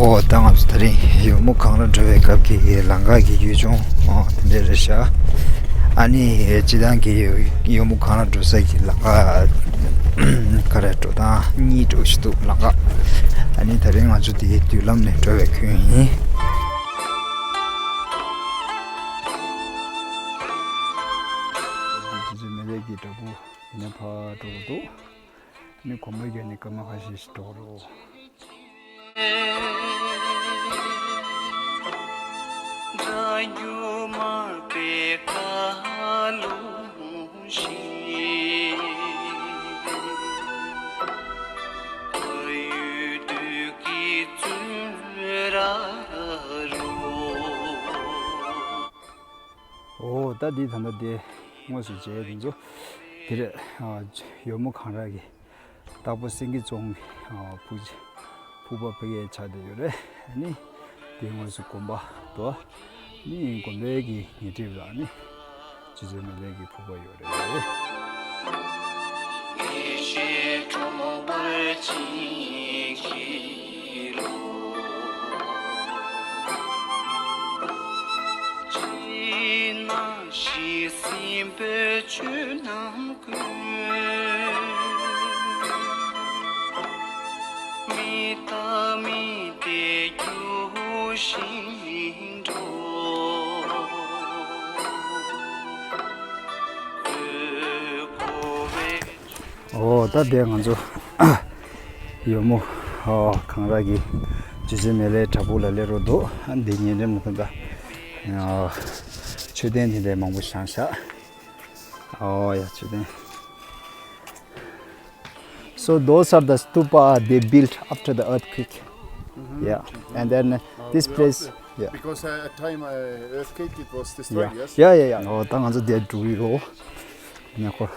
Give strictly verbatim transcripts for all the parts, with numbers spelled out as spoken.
ཨོ་ད་ང་ཚོ་དེ་རིང་ཡོལ་མོ་གངས་ར་འགྲོ་བའི་སྐབས་ཀྱི་ལམ་ཁ་གི་ཡུལ་ལྗོངས་ཨོ་དེ་འདྲ་རེད་ཤག་ཨ་ནི་སྤྱིར་བཏང་གི་ཡོལ་མོ་གངས་ར་འགྲོ་ས་ཀྱི་ལམ་ཁ་ག་རེ་འགྲོ་སྟངས་གཉིས་འགྲོ་བཞིན་འདུག་ལམ་ཁ། ཨ་ནི་དེ་རིང་ང་ཚོ་དེའི་མདུན་ལམ་ནས་འགྲོ་བའི་ཁུལ་ཡིན། ཅི་ཅི་མེ་ལེ་གི་བྲག་ཕུག་ནས་ཕར་འགྲོ་གི་འདུག་ནི་གོམ་པ་བརྒྱབ་ནས་སྐར་མ་ཁ་ཤས་ཤིག་འགྲོ་རོགས། འོ་ད་འདི་ད་ལྟ་དེ་དངོས་སུ་མཇལ་དེ་ཚོ་དེ་རེད། ཡོལ་མོ་གངས་ར་གི་སྟག་ཕུ་སེང་གེ་རྫོང་གི་ཕུག་ཕུག་པ་ཕ་གིར་ཆགས་བསྡད་ཡོད་རེད། ཨ་ནི་དེ་དངོས་སུ་དགོན་པ་དང་ནི་དགོན་པའི་གི་ཉེ་འཁྲིས་ལ་ནི་རྗེ་བཙུན་མི་ལའི་གི་ཕུག་པ་ཡོད་རེད། འོ་ད་དེ་ང་ཚོ་ཡོལ་མོ་གངས་ར་གི་རྗེ་བཙུན་མི་ལའི་བྲག་ཕུག་ལ་སླེབས་རོགས་འདུག་ཨ་འདི་ཉེ་འགྲམ་ཁོ་ད་མཆོད་རྟེན་དེ་འདྲའི་མང་པོ་བཞེངས་ཤག་ཨོ་ཡ་མཆོད་རྟེན། So those are the stupa they built after the earthquake. Yeah, and then uh, this place. Yeah. Because uh, at time uh, earthquake it was destroyed. Yeah. Yes. Yeah, yeah, yeah. ཨོ་ད་ང་ཚོ་དེ་འགྲོ་གི་ཡོད། ཉེ་འཁོར།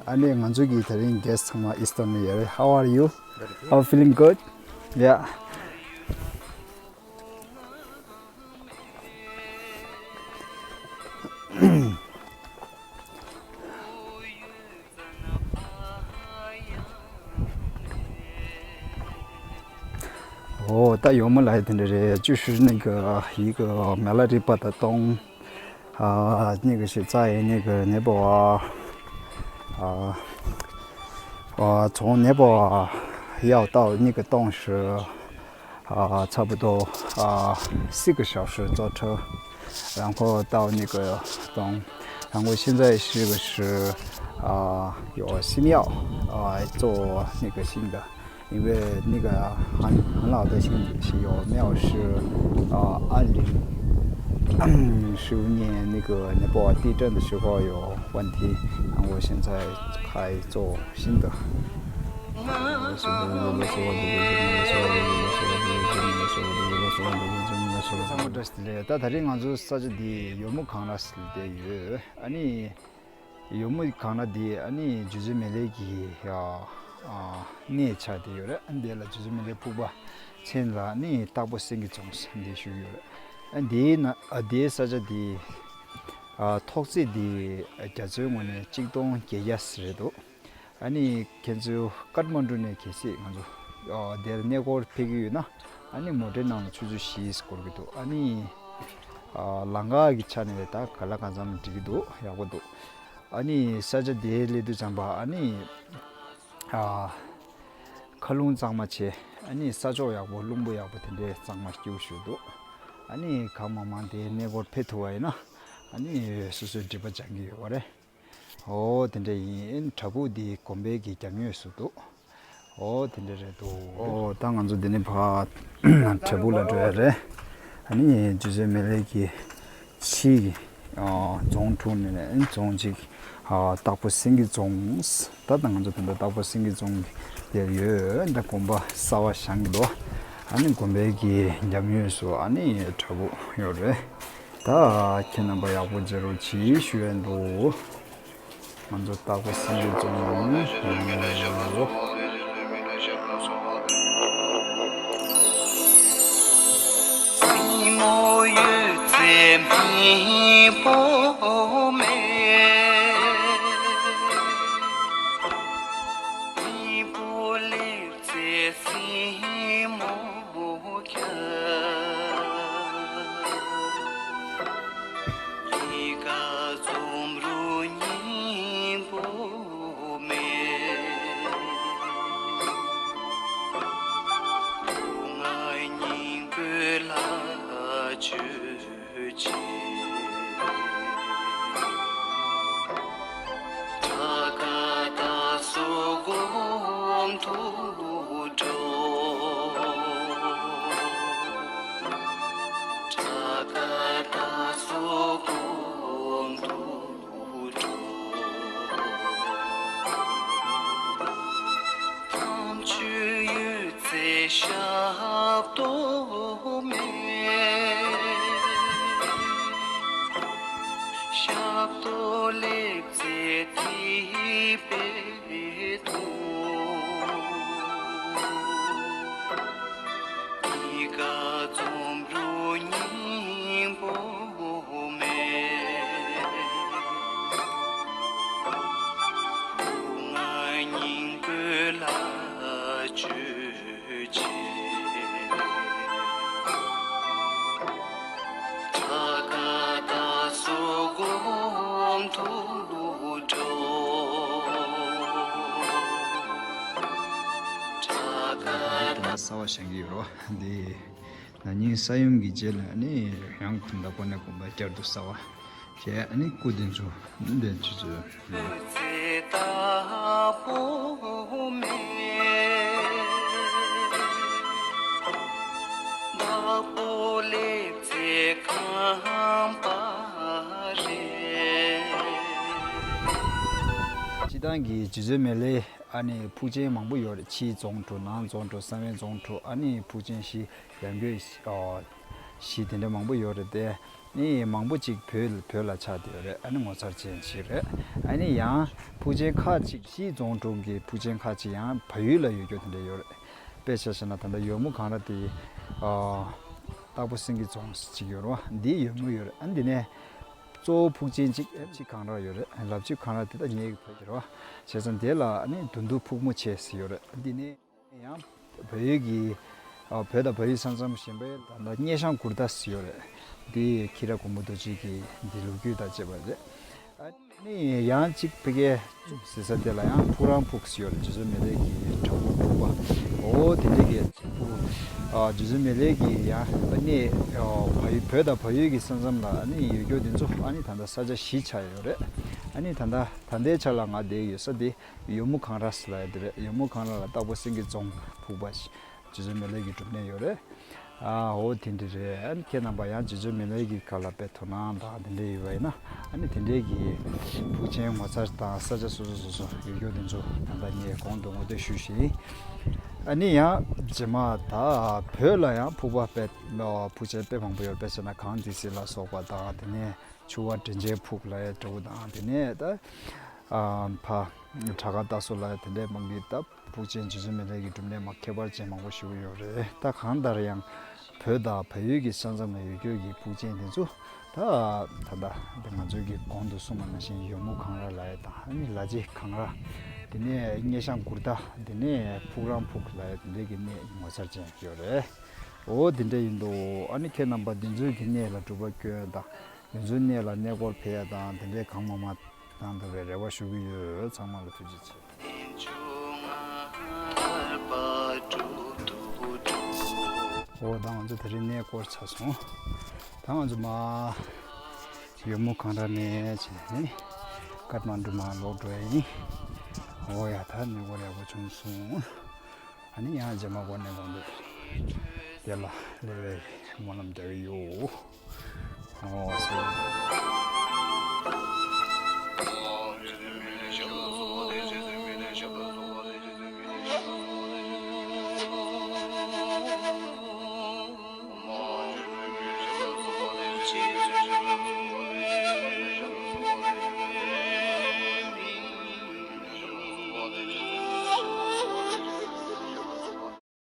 ཨ་ནི་ང་ཚོ་གི་དེ་རིང་guest ཚང་མ་Eastern ནས་ཡོད་རེད། How are you? Very good. How feeling good? Yeah. ཨོ་ད་ཡོལ་མོ་ལ་དེ་འདྲ་རེད། 就是那个一个马拉里巴的洞。 啊，那个是在那个尼泊尔，啊，啊，从尼泊尔要到那个洞是，啊，差不多啊四个小时坐车，然后到那个洞，然后现在这个是啊有寺庙啊做那个新的。 因为那个很很老的信息有没有是呃二零十五年那个尼泊尔地震的时候有问题，然后现在开做新的。ད་ད་རེས་ང་ཚོ་ས་ཆ་འདི་ཡོལ་མོ་གངས་ར་ཟེར་ཏེ་ཡོད། ཨ་ནི། ཡོལ་མོ་གངས་ར་འདི་ཨ་ནི་རྗེ་བཙུན་མི་ལའི་གི་ཨ་ཨ་གནས་ཆགས་བསྡད་ཡོད་རེད། ཨ་འདི་ལ་རྗེ་བཙུན་མི་ལའི་ཕུག་པ་མཚན་ལ་ཨ་ནི་སྟག་ཕུ་སེང་གེ་རྫོང་ཟེར་འདི་ཞུ་གི་ཡོད་རེད། ཨ་འདིའི་ནང་ཨ་འདིའི་ས་ཆ་འདི་ཨ་ཐོག་བརྩེགས་འདི་རྒྱ་མཚོའི་ངོས་ནས་གཅིག་སྟོང་བརྒྱད་བརྒྱ་ཟེར་རེད་འདུག་ཨ་ནི་ཁྱེད་ཚོ་ཀཏ་མན་ཌུ་ནས་གལ་སྲིད་ང་ཚོ་ཨ་འདིར་གནས་སྐོར་ཕེབས་ཀྱི་ཡོད་ན་ཨ་ནི་མོ་ཊའི་ནང་ལ་ཆུ་ཚོད་བཞི་འགོར་གྱི་འདུག་ཨ་ནི་ཨ་ལམ་ཁ་གི་ཆ་ནས་ད་ག་ལ་གང་འཚམ་འགྲིག་གི་འདུག་ཡག་པོ་འདུག་ཨ་ནི་ས་ཆ་དེའི་སླེབས་དུས་ཙམ་པ་ཨ་ནི་ཨ་མཁའ་རླུང་གཙང་མ་བྱས། ཨ་ནི་ས་ཕྱོགས་ཡག་པོ་རླུང་བུ་ཡག་པོ་དེ་འདྲའི་གཙང་མ་སྐྱིད་པོ་ཞིག་འདུག་ཨ་ནི་གང་མང་མང་དེ་གནས་སྐོར་ཕེབས་ཐུབ་པ་ཡིན་ན། ཨ་ནི་སོ་སོའི་སྒྲིབ་པ་སྦྱང་གི་ཡོད་པ་རེད། ཨོ་དེ་འདྲ་ཡིན། བྲག་ཕུག་འདི་དགོན་པའི་གི་རྒྱབ་ངོས་སུ་འདུག་ཨོ་དེ་འདྲ་རེད་འདུག་ཨོ་ད་ང་ཚོ་འདི་ནས་ཕར་བྲག་ཕུག་ལ་འགྲོ་ཡ་རེད། ཨ་ནི་རྗེ་བཙུན་མི་ལའི་གི་ཕྱིའི་ཨ་རྫོང་དྲུག་ནས་ནས་རྫོང་གཅིག་ཨ་སྟག་ཕུ་སེང་གེ་རྫོང་། ད་ལྟ་ང་ཚོ་ད་ལྟ་སྟག་ཕུ་སེང་གེ་རྫོང་དེར་ཡོད། ད་དགོན་པ་གསར་པ་བཞེངས་ཀྱི་འདུག་ཨ་ནི་དགོན་པའི་གི་རྒྱབ་ངོས་སུ་ཨ་ནི་བྲག་ཕུག་ཡོད་རེད། ད་ཁྱེད་རྣམ་པ་ཡག་པོ་མཇལ་རོགས་གྱིས་ཞུ་ཡ་འདུག་ང་ཚོ་སྟག་ཕུ་སེང་གེ་རྫོང་ཡོང་ཡོད། སྲིང་མོ་ཡོད་ཚེ་མི་བོ་མེད། མི་བོ་ལེབ་ཚེ་སྲིང་མོ་ཁྱབ། གཉིས་ཀ་འཛོམས་རུང་སྙིང་པོ་མེད། སྐུ་ལྔ་སྙིང་པོའི་ལྷ་མཆོད་ཅིང་། ཕྲག་དཀར་དར་སྲོལ་སྒོམ་དུ་འགྲོ། ཕྲག་དཀར་དར་སྲོལ་སྒོམ་དུ་འགྲོ། དམ་ཆོས་ཡོད་ཚེ་ཞབས་ཏོག་མེད། ཞབས་ཏོག་ལེབ་ཚེ་ཐིགས་པས་གཏུམ། གཉིས་ཀ་འཛོམས་རུང་སྙིང་པོ་མེད། སྐུ་ལྔ་སྙིང་པོའི་ལྷ་མཆོད་ཅིང་། ཕྲག་དཀར་དར་སྲོལ་སྒོམ་དུ་འགྲོ། ཕྲག་དཀར་དར། གསར་པ་བཞེངས་ཀྱི་ཡོད་རེད་པ། འདི་ན་ནིང་ས་ཡོམ་གྱི་རྗེས་ལ་ནི་ཡང་ཁོ་ད་ཁོ་ནས་དགོན་པ་བསྐྱར་དུ་གསར་པ་བྱས། ཨ་ནི་སྐུ་དེ་ཚོ་འདི་ཆུ་ཚོད། སྤྱིར་བཏང་གི་རྗེ་བཙུན་མི་ལའི་ཨ་ནི་ཕུག་ཆེན་མང་པོ་ཡོད་རེད། ཕྱིའི་རྫོང་དྲུག་ནང་རྫོང་དྲུག་གསང་བའི་རྫོང་དྲུག་ཨ་ནི་ཕུག་ཆེན་བཞི། ཡང་སྒོས་ཨ་གཞི་དེ་འདྲ་མང་པོ་ཡོད་རེད་དེ། ནི་མང་པོ་ཅིག་བོད་བོད་ལ་ཆགས་བསྡད་ཡོད་རེད། ཨ་ནི་ངོ་མཚར་ཅན་ཞིག་རེད། ཨ་ནི་ཡང་ཕུག་ཆེན་ཁག་ཅིག་ཕྱིའི་རྫོང་དྲུག་གི་ཕུག་ཆེན་ཁག་ཅིག་ཡང་བལ་ཡུལ་ལ་ཡོད་རྒྱུ་དེ་འདྲ་ཡོད་རེད། དཔེ་ཆ་བཞག་ན་ད་ལྟ་ཡོལ་མོ་གངས་ར་དེ་ཨ་སྟག་ཕུ་སེང་གེ་རྫོང་ཅིག་ཡོད་རེད་པ། འདི་ཡོལ་མོ་ཡོད་རེད། ཨ་ནི་འདི་ནས་གཙོ་བོ་ཕུག་ཆེན་ཅིག་ལབ་ཅིག་གངས་ར་ཡོད་རེད། ལབ་ཅིག་གངས་ར་དེ་ད་ངེད་ཀྱི་བོད་ཀྱི་རེད་པ། བྱས་ཙང་དེ་ལ་ཨ་ནི་དུ་འདུ་ཕུག་མོ་ཆེ་ཟེར་ཡོད་རེད། ཨ་འདི་ནས། ཡང་བལ་ཡུལ་གྱི་ཨ་བོད་དང་བལ་ཡུལ་ས་མཚམས་གཞན་པའི་ད་ལྟ་སྙེ་ཤང་གུར་ཐ་ཟེར་ཡོད་རེད། འདི་ཁྱི་ར་མགོན་པོ་རྡོ་རྗེ་གི་འདི་ལོ་རྒྱུས་དང་བཅས་པ་རེད། ཨ་ནི་ཡང་གཅིག་ཕ་གིའི་ཟེར་ས་དེ་ལ་ཡང་ཕུག་རོང་ཕུག་ཟེར་ཡོད་རེད། རྗེ་བཙུན་མི་ལའི་གི་བྲག་ཕུག་ཕུག་པ། འོ་དེ་འདྲ་གི་ཕུག་ཨ་རྗེ་བཙུན་མི་ལའི་གི་ཡང་ཨ་ནི་ཨ་བལ་ཡུལ་བོད་དང་བལ་ཡུལ་གྱི་ས་མཚམས་ལ་ཨ་ནི་ཡོད་རྒྱུ་དེ་ཚོ་ཨ་ནི་ད་ལྟ་ས་ཆ་བཞི་ཆགས་ཡོད་རེད། ཨ་ནི་ད་ལྟ་ད་ལྟའི་ཆ་ལ་ང་བསྡད་ཡོད་ས་དེ། ཡོལ་མོ་གངས་ར་ཟེར་ལབ་ཡ་དེ་རེད། ཡོལ་མོ་གངས་ར་ལ་སྟག་ཕུ་སེང་གེ་རྫོང་ཕུག་པ་ཞིག་རྗེ་བཙུན་མི་ལའི་གི་སྒྲུབ་གནས་ཡོད་རེད། ཨ་འོ་དེ་འདྲ་རེད། ཨ་ནི་ཁྱེད་རྣམ་པ་ཡང་རྗེ་བཙུན་མི་ལའི་གི་སྐོར་ལ་དཔེ་དོ་སྣང་དང་དེ་འདྲ་ཡོད་པ་ཡིན་ན། ཨ་ནི་དེ་འདྲའི་གི་ཕུག་ཆེན་ངོ་མཚར་དང་ས་ཆ་སོ་སོ་སོ་སོ་ཡོད་རྒྱུ་དེ་ཚོ་ད་ལྟ་ངས་གོང་དུ་ངོ་སྤྲོད་ཞུས་ཤིང་། ཨ་ནི་ཡང་རྗེས་མ་ད་བོད་ལ་ཡང་ཕུག་པ་དཔེ་ཕུག་ཆེན་དཔེ་མང་པོ་ཡོད་རེད། དཔེ་བྱས་ན་གངས་ཏི་སེ་ལ་སོགས་པ་དང་དེ་ནས། ཆུ་བ་དྲིན་ཅན་ཕུག་ལབ་ཡ་འདྲ་བོ་དང་དེ་ནས་ད་ཨ་ཕ་བྲག་དཀར་སྟག་སོ་ལབ་ཡ་དེ་འདྲའི་མང་གི་ད་ཕུག་ཆེན་རྗེ་བཙུན་མི་ལའི་གི་སྒྲུབ་གནས་མ་ཁྱད་པར་ཅན་མང་པོ་ཞིག་ཡོད་རེད། ད་གང་ལྟར་ཡང་བོད་དང་བལ་ཡུལ་གྱི་ས་མཚམས་ལ་ཡོད་རྒྱུ་གི་ཕུག་ཆེན་དེ་ཚོ་ད་ད་ད་ད་ང་ཚོའི་གི་གོང་དུ་གསུངས་པ་ནང་བཞིན་ཡོལ་མོ་གངས་ར་ལབ་ཡ་དང་ཨ་ནི་ལ་རྗེ་གངས་ར། དེ་ནས་སྙེ་ཤང་གུར་ཐ། དེ་ནས་ཕུག་རོང་ཕུག་ལབ་ཡ་དེ་འདྲའི་གི་གནས་ངོ་མཚར་ཅན་ཡོད་རེད། འོ་དེ་འདྲ་ཡིན་འདུག་ཨ་ནི་ཁྱེད་རྣམ་པ་འདི་ཚོའི་གི་གནས་ལ་སྒྲུབ་པ་སྐྱོན་དང་། དེ་ཚོའི་གནས་ལ་གནས་སྐོར་ཕེབས་ཡ་དང་དེ་འདྲའི་གང་མང་མང་གནང་ཐུབ་པའི་རེ་བ་ཞུ་གི་ཡོད། ཚང་མ་ལ་ཐུགས་རྗེ་ཆེ། འོ་ད་ང་ཚོ་དེ་རིང་གནས་སྐོར་ཚར་སོང་། ད་ང་ཚོ་མ་ཡོལ་མོ་གངས་ར་ནས་བྱས་ནས་ཀཏ་མན་ཌུ་མར་ལོག་འགྲོ་ཡ་ཡིན། འོ་ཡ་ད་གནས་སྐོར་ཡག་པོ་བྱུང་སོང་། ཨ་ནི་ཡང་རྗེས་མ་འགོར་ནས་གོང་དུ་དེ་ལ་སླེབས་པའི་སྨོན་ལམ་རྒྱག་གི་ཡོད། འོ་སོ།